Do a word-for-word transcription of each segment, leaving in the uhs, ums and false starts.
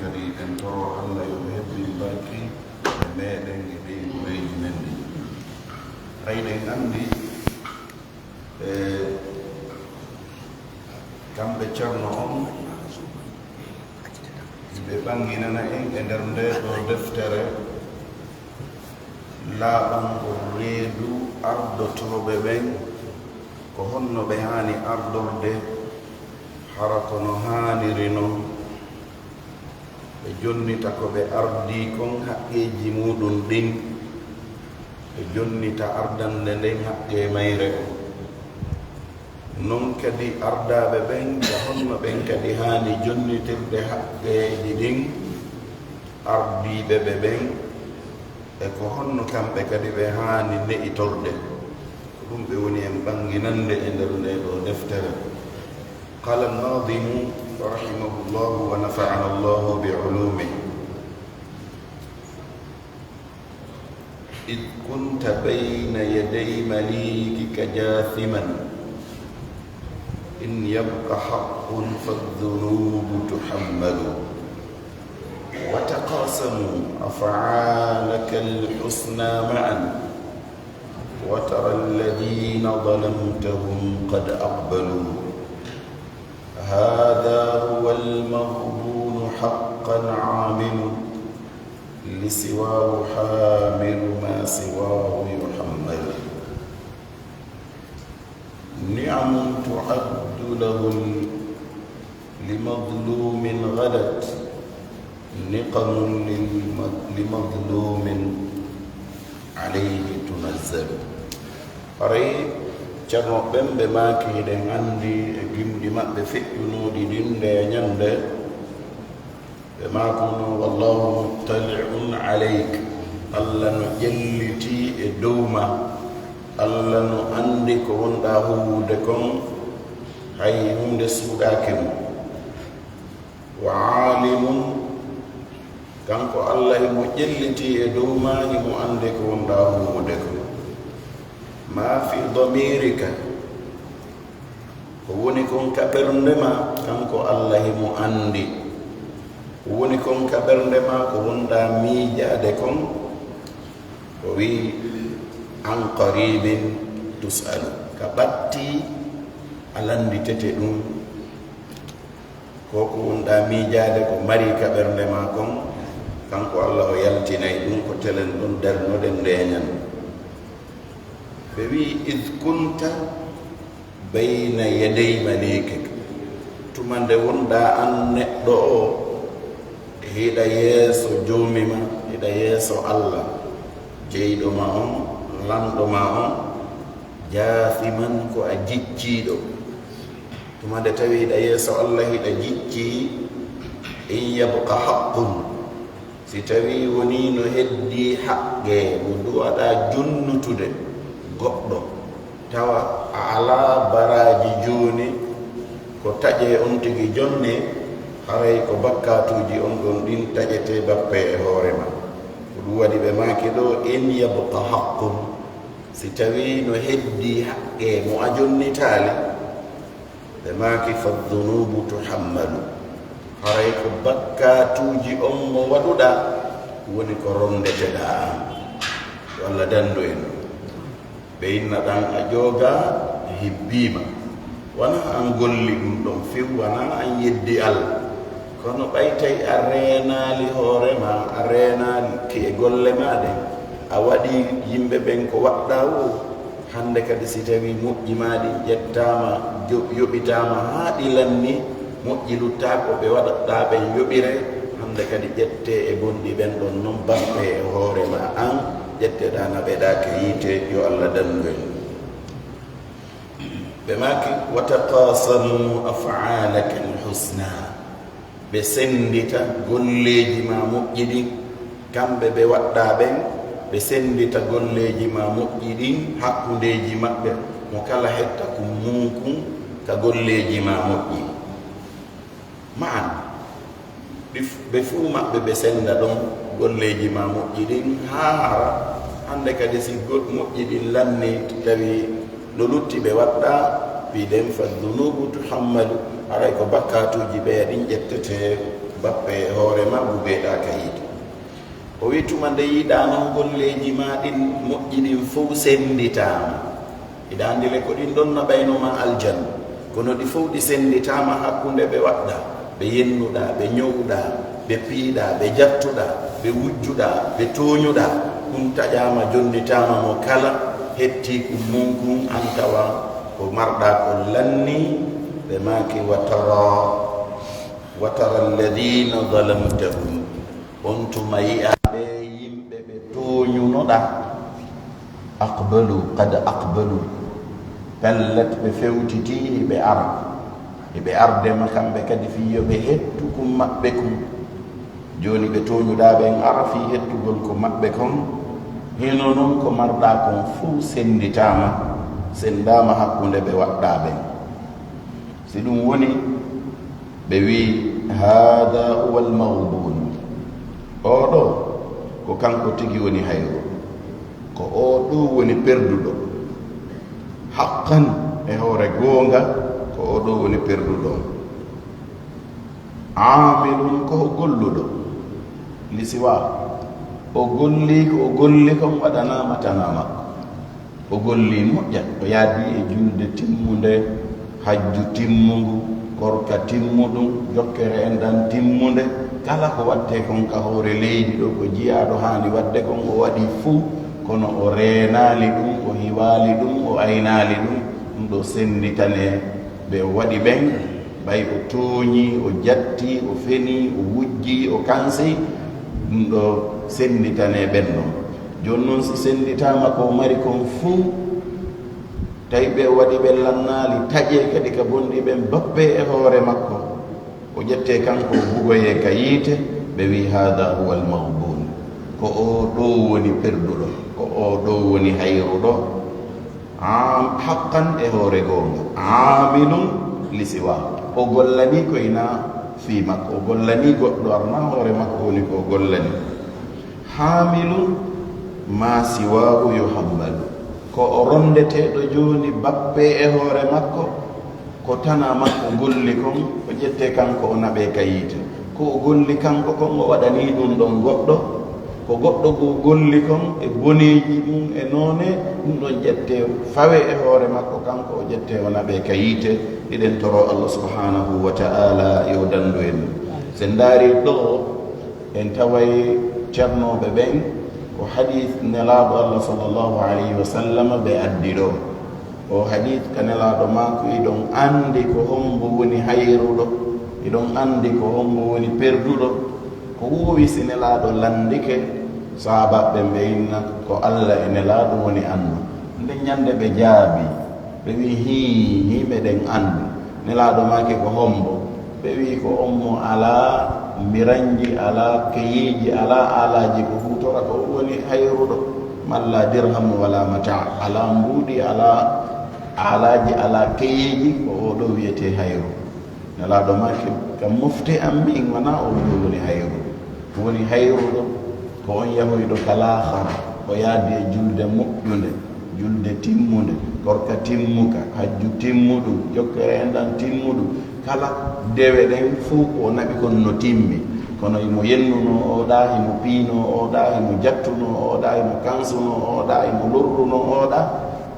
Kadi en toro Allah yo hebbin barki e meɗen e ɓeyngureeji men ɗi. Ay ɗen anndi, e kamɓe Ceerno on, ɓe ɓannginana en e nder ndee ɗoo deftere laaɓangol reedu ardotooɓe ɓen, ko honno ɓe haani ardorde, hara ko no haaniri non, ɓe jonnita ko ɓe ardii kon haqqeeji muuɗum ɗin, ɓe jonnita ardannde nden haqqee mayre on. Non kadi ardaaɓe ɓen, ko honno ɓen kadi haani jonnitirde haqqeeji ɗin ardiiɓe ɓe ɓen, e ko honno kamɓe kadi ɓe haani ne'itorde. Ko ɗum ɓe woni en ɓannginande e nder ndee ɗoo deftere. قال الناظم رحمه الله ونفعنا الله بعلومه: إذ كنت بين يدي مليكك جاثما، إن يبق حق فالذنوب تحمل. وتقاسموا أفعالك الحسنى معا، وترى الذين ظلمتهم قد أقبلوا. هذا هو المغبون حقا عامل، لسواه حامل ما سواه يحمل. نعم تعد له ال-، لمظلوم غدت، نقم للم-، لمظلوم عليه تنزل. Haray Ceerno ɓen ɓe maaki, hiɗen anndi e gimɗi maɓɓe feƴƴunooɗi ɗin ndee ñannde, ɓe maakuno: "Wallahu muttali'un alayk." Alla no ƴellitii e dow ma. Alla no anndi ko wonɗaa huuwude kon, hay huunde suuɗaaki mo. Wa aalimun, kanko Alla himo ƴellitii e dow ma, himo anndi ko wonɗaa huuwude kon. Ma fi damirika, ko woni kon ka ɓernde ma, kanko Alla himo anndi. Ko woni kon ka ɓernde ma, ko wonɗaa miijaade kon, o wi'i: "An qaribin tus'alu." Ka ɓattii a lannditete ɗum. Ko ko wonɗaa miijaade, ko mari ka ɓernde ma kon, kanko Alla o yaltinay ɗum, ko telen ɗon darnoɗen ndeeñan. Ɓe wi'i: "Iz kunta bayna yaday malikik." Tuma nde wonɗaa an neɗɗo o, hiɗa yeeso Joomi ma, hiɗa yeeso Alla, jeyɗo ma on, lanɗo ma on, jaasiman, ko a jicciiɗo. Tuma nde tawi hiɗa yeeso Alla, hiɗa jiccii, in yabqa haqqun, si tawii wonii no heddii haqqee mo duwaɗaa jonnutude goɗɗo, tawa a alaa baraaji jooni, ko taƴee on tigi jonnee, haray ko bakkaatuuji on ɗon ɗin taƴetee bappee e hoore ma. Ko ɗum waɗi ɓe maaki ɗoo, in yabqa haqqun, si tawii no heddii haqqee mo a jonnitaali, ɓe maaki, "Faddunuubu tuhammalu." Haray ko bakkaatuuji on mo waɗuɗaa woni ko ronndeteɗaa an. Yo Alla danndu en. Ɓe inna ɗan a joogaa, hebbiima. Wanaa an golli ɗum ɗon few, wanaa an yeddi Alla. Kono ɓay tawi a reenaali hoore maa, a reenaali ki e golle maa ɗen, a waɗii yimɓe ɓen ko waɗɗaa woo, hannde kadi si tawii moƴƴi maa ɗin ƴettaama, jo-, yoɓitaama haa ɗi lanni, moƴƴi luttaa ko ɓe waɗɗaa ɓen yoɓiree, hannde kadi ƴettee e bonɗi ɓen ɗon non bappee e hoore maa an, ƴetteɗaa naɓeɗaa ka yiite, yo Alla danndu en. Ɓe maaki, "Wa taqasamu af'alaka al-husna." Ɓe senndita golleeji maa moƴƴi ɗin, kamɓe ɓe waɗɗaa ɓen, ɓe senndita golleeji maa moƴƴi ɗin hakkundeeji maɓɓe, mo kala hetta kun munkun ka golleeji maa moƴƴi. Ma'an, ɓe f-, ɓe fuu maɓɓe ɓe sennda ɗon golleeji maa moƴƴi ɗin, haa hara hannde kadi si go-, moƴƴi ɗin lanni, tawi no lutti ɓe waɗɗaa, mbiɗen, "Fa dunuubu tuhammalu", haray ko bakkaatuuji ɓeya ɗin ƴettetee, Bappe e hoore ma bugeɗa ka yiite. O wi tuma nde yiɗa non golleeji ma ɗin moƴƴi ɗin fow sennditaama. Hiɗa anndi le ko ɗin ɗon naɓayno ma aljanna, kono ɗi fow ɗi sennditaama hakkunde ɓe waɗɗa, ɓe yennuɗa, ɓe ñowuɗa, ɓe piiɗa, ɓe jattuɗa, ɓe wujjuɗa, ɓe tooñuɗa. Ɗum taƴaama, jonnitaama mo kala, hetti kum mun kun, an tawa ko marɗa ko lanni. Ɓe maaki, wa tara, wa tara alladina zalamtahum, on tuma yi'a ɓe yimɓe ɓe tooñunoɗa, aqbalu, qad aqbalu, pellet ɓe fewtitii hiɓe ara, hiɓe arde ma kamɓe kadi fii yo ɓe hettu kun maɓɓe kun. Jooni ɓe tooñuɗaa ɓen ara fii hettugol ko maɓɓe kon, hino non ko marɗaa kon fow sennditaama, senndaama hakkunde ɓe waɗɗaa ɓen. Si ɗum woni, ɓe wi'i, haada huwa almaghbun, oo ɗoo ko kanko tigi woni hayruɗo, ko oo ɗoo woni perduɗo, haqqan, e hoore goonga, ko oo ɗoo woni perduɗo. Aamilun, ko o golluɗo, li siwa, o golli ko o golli kon waɗanaama tanaa makko. O golli moƴƴa, o yaadi e julde timmunde, hajju timmungu, korka timmuɗum, jokkere enɗan timmunde, kala ko waɗtee kon ka hoore leydi ɗoo, ko jiyaaɗo haani waɗde kon, o waɗi fuu, kono o reenaali ɗum, o hiwaali ɗum, o aynaali ɗum, ɗum ɗoo sennditanee ɓe o waɗi ɓen, ɓay o tooñii, o jattii, o fenii, o wujjii, o kansii, ɗum ɗoo sennditanee ɓen ɗon. Jooni non, si sennditaama ko o mari kon fuu, tawi ɓe o waɗi ɓen lannaali, taƴee kadi ka bonɗi ɓen, bappee e hoore makko, o ƴettee kanko, o bugoyee ka yiite, ɓe wi'i, haada huwa almaghbun, ko oo ɗoo woni perduɗo, ko oo ɗoo woni hayruɗo. Am-, haqqan, e hoore goonga. Aamilun li siwa. O gollanii ko hinaa fii makko. O gollanii goɗɗo, arnaa hoore makko woni ko o gollanii. Haamilun maa siwaahu yuhammalu. Ko o ronndeteeɗo jooni, bappee e hoore makko. Ko tanaa makko golli kon, o ƴettee kanko, o naɓee ka yiite. Ko o golli kanko kon, o waɗanii ɗum ɗon goɗɗo. Ko goɗɗo goo golli kon e boneeji mum e noone, ɗum ɗon ƴettee fawee e hoore makko kanko, o ƴettee o naɓee ka yiite. Hiɗen toroo Allah subhanahu wa ta'ala yo danndu en. Si en ndaarii ɗoo, en taway ceernooɓe ɓen, ko hadiis Nelaaɗo Allah sallallahu alayhi wa sallam ɓe addi ɗoo. O hadiis ka Nelaaɗo maako, hiɗon anndi ko hombo woni hayruɗo, hiɗon anndi ko hombo woni perduɗo. Ko woowi si Nelaaɗo lanndike, sahaabaaɓe ɓen ɓe inna ko Allah e Nelaaɗo woni anndu. Nden ñannde ɓe jaabii, ɓe wi'i, hii, hii, meɗen anndi. Nelaaɗo maaki ko hombo? Ɓe wi'i, ko on mo alaa miranji, alaa keyeeji, alaa aalaaji, ko huutora ko woni hayruɗo, malla dirhamu wala mataa, alaa mbuuɗi, alaa aalaaji, alaa keyeeji, ko oo ɗoo wi'etee hayru. Nelaaɗo maaki, ka mofte am min, wanaa oo ɗoo woni hayru. Ko woni hayruɗo, ko on yahoyɗo ka laakhara, o yaadi e julde moƴƴunde, julde timmunde, korka timmuka, hajju timmuɗum, jokkere enɗan timmuɗum, kala dewe ɗen fow ko o naɓi kon no timmi. Kono himo yennunoo oo ɗaa, himo piinoo oo ɗaa, himo jattunoo oo ɗaa, himo kansunoo oo ɗaa, himo lorrunoo oo ɗaa.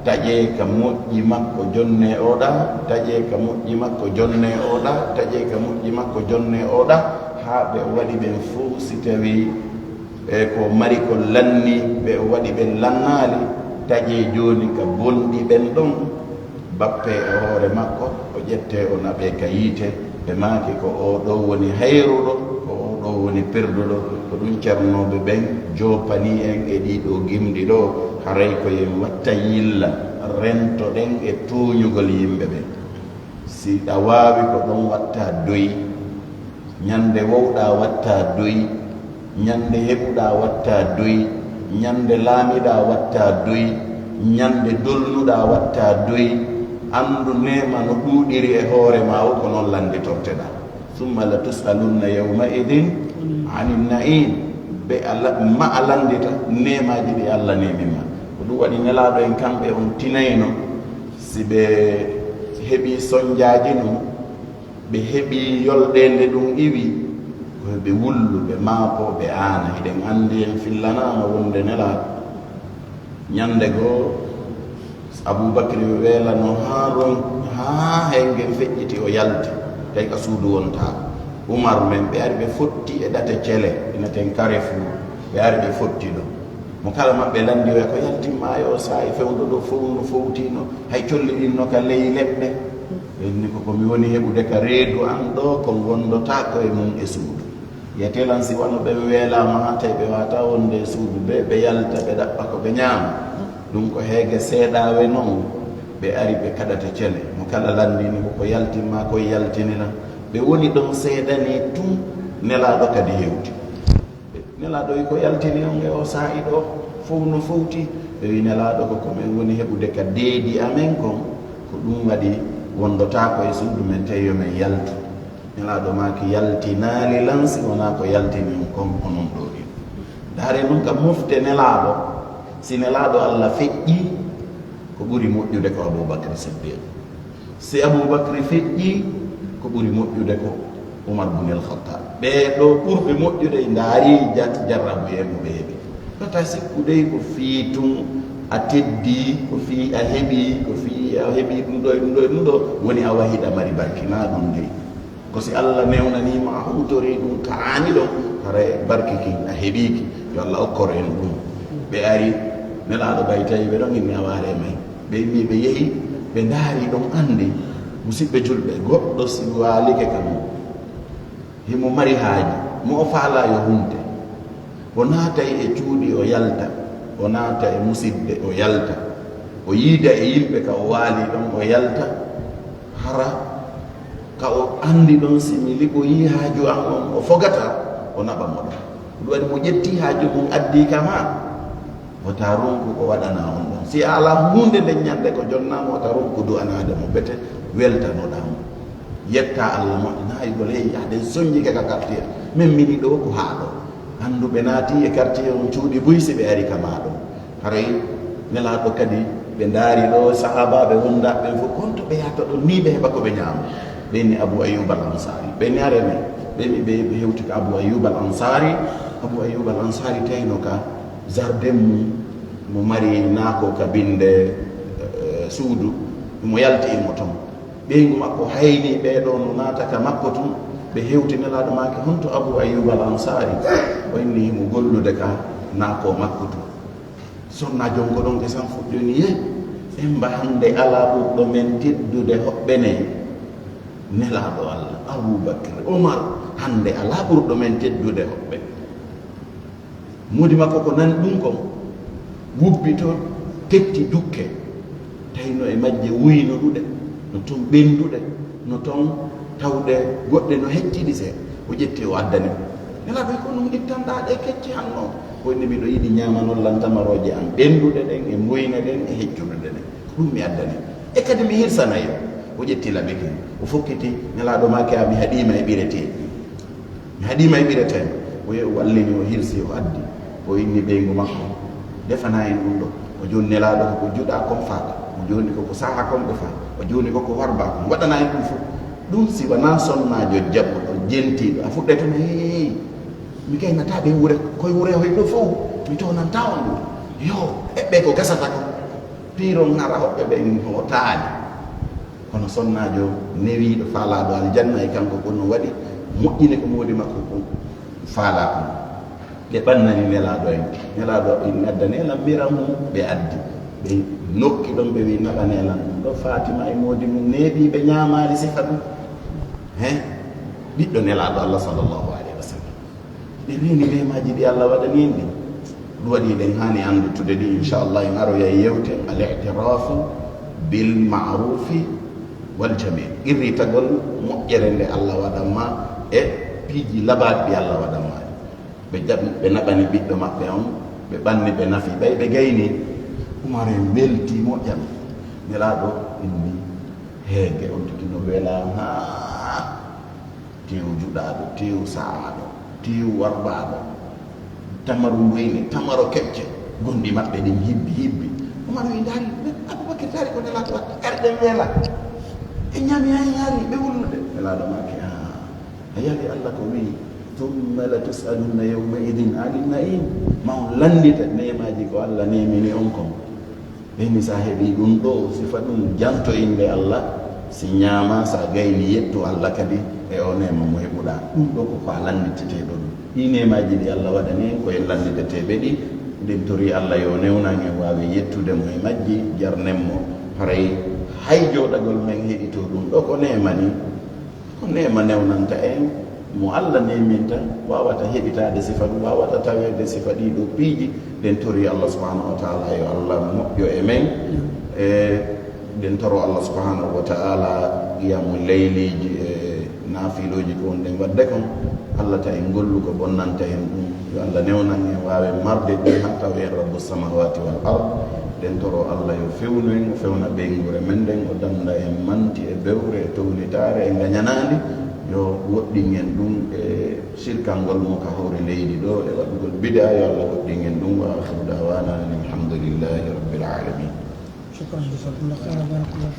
Taƴee ka moƴƴi makko jonnee oo ɗaa, taƴee ka moƴƴi makko jonnee oo ɗaa, taƴee ka moƴƴi makko jonnee oo ɗaa, haa ɓe o waɗi ɓen fow, si tawii e ko mari ko lanni, ɓe o waɗi ɓen lannaali, taƴee jooni ka bonɗi ɓen ɗon, bappee e hoore makko, o ƴettee o naɓee ka yiite. Ɓe maaki, ko oo ɗoo woni hayruɗo, ko oo ɗoo woni perduɗo. Ko ɗum ceernooɓe ɓen joopanii en e ɗii ɗoo gimɗi ɗoo, haray ko yo en watta yilla, rentoɗen e tooñugol yimɓe ɓen. Si ɗa waawi ko ɗon watta doy, ñande wowɗaa watta doy, ñande heɓuɗaa watta doy, ñande laamiɗaa watta doy, ñande dolnuɗaa watta doy, anndu neema no ɗuuɗiri e hoore maa o, ko non lannditorteɗaa. Summa la tus'alunna yawma idin anin na'im. Ɓe a la-, ma a lanndita neemaaji ɗi Allah neemi ma. Ko ɗum waɗi Nelaaɗo en kamɓe on tinayno, si ɓe heɓii sonjaaji ɗum, ɓe heɓii yolɗeende ɗum iwi, Ɓe wullu, ɓe maapo, ɓe aana. Hiɗen anndi en fillanaama wonde Nelaaɗo. Ñande goo, Abubakri weelano haa ron, haa henngen feƴƴiti, o yalti. Tawi ka suudu wontaa. Umar men, ɓe ari ɓe fotti e ɗate cele, inaten Carrefour. Ɓe ari ɓe fotti ɗo. Mo kala maɓɓe lanndi, oya ko yaltimma yo saa'i fewndo ɗo fow no fowtino, hay colli ɗin no ka ley leɗɗe. Ɓe inni ko, ko mi woni heɓude ka reedu an ɗo, kon wondotaako e mum e suudu. Yete lan si wano ɓe weelaama haa tawi ɓe waata wonde e suudu, ɓe, ɓe yalta, ɓe ɗaɓɓa ko ɓe ñaama. Ɗum ko heege seeɗaawe non, ɓe ari ɓe kaɗata cele. Mo kala lanndini ko, ko yaltimma, koye yaltini lan. Ɓe woni ɗon seedanii tun, Nelaaɗo kadi hewti. Nelaaɗo wi ko yaltini on e o saa'i ɗo, fow no fowti. Ɓe wi Nelaaɗo ko, ko men woni heɓude ka deedi amen kon, ko ɗum waɗi wondotaako e suudu men, tawi yo men yaltu. Nelaaɗo maaki yaltinaali lan si wonaa ko yaltini on kon onon ɗo ɗin. Ndaare nun ka mofte Nelaaɗo, si Nelaaɗo Alla feƴƴi, ko ɓuri moƴƴude ko Abubakar Siddiq. Si Abubakri feƴƴi, ko ɓuri moƴƴude ko Umar bun el Khattab. Ɓee ɗo ɓurɓe moƴƴude, ndaari ja-, jarrabu e mo ɓe heɓi. Wata sikku dey ko fii tun a teddii, ko fii a heɓii, ko fii a heɓii ɗum ɗo e ɗum ɗo e ɗum ɗo, woni a wahiɗa mari barki, naa ɗum dey. Ko si Alla newnanii ma, a huutorii ɗum ka aani ɗon, haray barki kin a heɓii ki. Yo Alla okkor en ɗum. Ɓe ari, Nelaaɗo ɓay tawi ɓe ɗon inni a waare may. Ɓe inni ɓe yehi, ɓe ndaari ɗon anndi. Musiɓɓe julɓe, goɗɗo si waalike ka mum, himo mari haaji, mo o faalaa yo hunte. O naatay e cuuɗi o yalta, o naata e musidɓe o yalta, o yiida e yimɓe ka o waali ɗon o yalta, hara ka o anndi ɗon si mi liɓoyii haaju an on o fogata, o naɓa mo ɗon. Ɗum waɗi mo ƴetti haaju mum addi ka ma, wota ronku ko waɗanaa on ɗon. Si a alaa huunde nden ñannde ko jonnaa mo, wota ronku du'anaade mo bete weltanoɗaa mo. Yetta Alla moƴƴi naayugol, hey, yahde soññike ka quartier. Men mini ɗo ko haa ɗo. Anndu ɓe naati e quartier on cuuɗi buy si ɓe ari ka maa ɗo. Haray Nelaaɗo kadi ɓe ndaari ɗo sahaabaaɓe wondaa ɓen fof, konto ɓe yahata ɗon nii ɓe heɓa ko ɓe ñaama. Ɓe ni Abu Ayyub al Ansari. Ɓe ni are men. Ɓe ni ɓe, ɓe hewti ko Abu Ayyub al Ansari. Abu Ayyub al Ansari tawno ka jardin mum, mo mari naako ka binde, eh, suudu, mo yalti e mo ton. Ɓeyngu makko hayni ɓee ɗoo no naata ka makko tun, ɓe hewti Nelaaɗo maaki, honto Abu Ayyub al Ansari? O inni himo gollude ka naako makko tun. Sonna jonko ɗon ke san fuɗɗi ni, ye, emba hande alaa ɓurɗo men teddude hoɓɓe ne. Nelaaɗo Alla, Abu Bakr, Umar, hande alaa ɓurɗo men teddude hoɓɓe. Moodi makko ko nani ɗum kon, wubbi to tetti dukke, tawi no e majje wuyno ɗuɗe, no ton ɓennduɗe, no ton tawɗe goɗɗe no hecciɗi se, o ƴetti o addani ɗum. Nelaaɗo ko ɗum ittanɗaa ɗe kecce hanno. O inni miɗo yiɗi ñaamanol lan tamarooje an ɓennduɗe ɗen e mbuyne ɗen e heccuɗuɗe ɗen. Ko ɗum mi addani. E kadi mi hirsanay o. O ƴetti laɓi kin. O fokkiti, Nelaaɗo maaki a mi haɗiima e ɓiretee. Mi haɗiima e ɓiretee. O yehi o wallini, o hirsi, o addi. O inni ɓeyngu makko, defanaa en ɗum ɗo. O jooni Nelaaɗo ko ko juɗaa kon faala. O jooni ko ko sahaa kon ɓe faala. O jooni ko ko warbaa kon. Waɗanaa en ɗum fof. Ɗum si wanaa sonnaajo jaɓuɗo, jentiiɗo, a fuɗɗay toon, hey, mi gaynataa ɓe wure, koye wure hoy ɗo fof, mi toonantaa on ɗum. Yo, eɓɓe ko gasata ko. Piiron hara hoɓɓe ɓen no taali. Kono sonnaajo newiiɗo faalaaɗo aljanna e kanko ko no waɗi moƴƴini ko moodi makko ko faalaa kon. Ɓe ɓannani Nelaaɗo en. Nelaaɗo en addane lan mira mum, ɓe addi. Ɓe nokki ɗon, ɓe wi naɓane lan ɗum ɗo. Faatima e moodi mum neeɓi, ɓe ñaamaali sifa ɗum. He? Ɓiɗɗo Nelaaɗo Allah sallallahu alayhi wa sallam. Ɓe reeni neemaaji ɗi Allah waɗani en ɗin. Ɗum waɗi eɗen haani anndutude ɗi, inchallah, en aroya e yewte al i'tirafu bil ma'rufi wal jamil. Qirritagol moƴƴere nde Allah waɗan ma e piiji labaaɗi ɗi Allah waɗan ma. Ɓe jaɓi, ɓe naɓani ɓiɗɗo maɓɓe on, ɓe ɓanni, ɓe nafi, ɓay ɓe gayni. Umar en welti moƴƴan. Nelaaɗo inni heege on tigi no welaa haa tew juɗaaɗo, tew sa'aaɗo, tew warbaaɗo, tamaru mbuyne, tamaro kecce, gonɗi maɓɓe ɗin hibbi, hibbi. Umar wi, ndaari, Abubakar, ndaari ko Nelaaɗo watta, er ɗen weela. E ñaami haa yaari, ɓe wullude. Nelaaɗo maaki, aa, a yaali Allah ko wi'i, Summa la tus'alunna yawma idin anin na'im. Ma on lanndita neemaaji ko Allah neemini on kon. Ɓeyni sa heɓi ɗum ɗo, sifa ɗum janto innde Allah, si ñaama, sa gayni yettu Allah kadi e o neema mo heɓuɗa. Ɗum ɗo ko ko a lannditete ɗo ɗum. Ɗi neemaaji ɗi Allah waɗani en ko en lannditetee ɓe ɗi, ɗen tori Allah yo newnan en waawi yettude mo e majji, jarnen mo. Haray hay jooɗagol men heɗito ɗum ɗo ko neema ni. Ko neema newnanta en, mo Allah neeminta, waawata heɓitaade sifa ɗum, waawata taweede sifa ɗii ɗoo piiji. Ɗen tori Allah subhanahu wa taala yo Allah moƴƴo e men. E ɗen toro Allah subhanahu wa taala qiyamu leyliiji e naafilooji ko wonɗen waɗde kon. Allah ta en gollu ko bonnanta en ɗum. Yo Allah newnan en waawe marde ɗum han taw en Rabbu samawati wal ard. Ɗen toro Allah yo fewnu en, o fewna ɓeynguure men nden, o danda en manti e bewre e townitaare e ngañanaandi. Yo woɗɗin en ɗum e sirkangol mo ka hoore leydi ɗo e waɗugol bida. Yo Allah woɗɗin en ɗum. Wa akhiru da'wana anil hamdulillahi rabbil alamin. شكرا جزاكم الله خيرا، بارك الله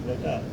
فيك.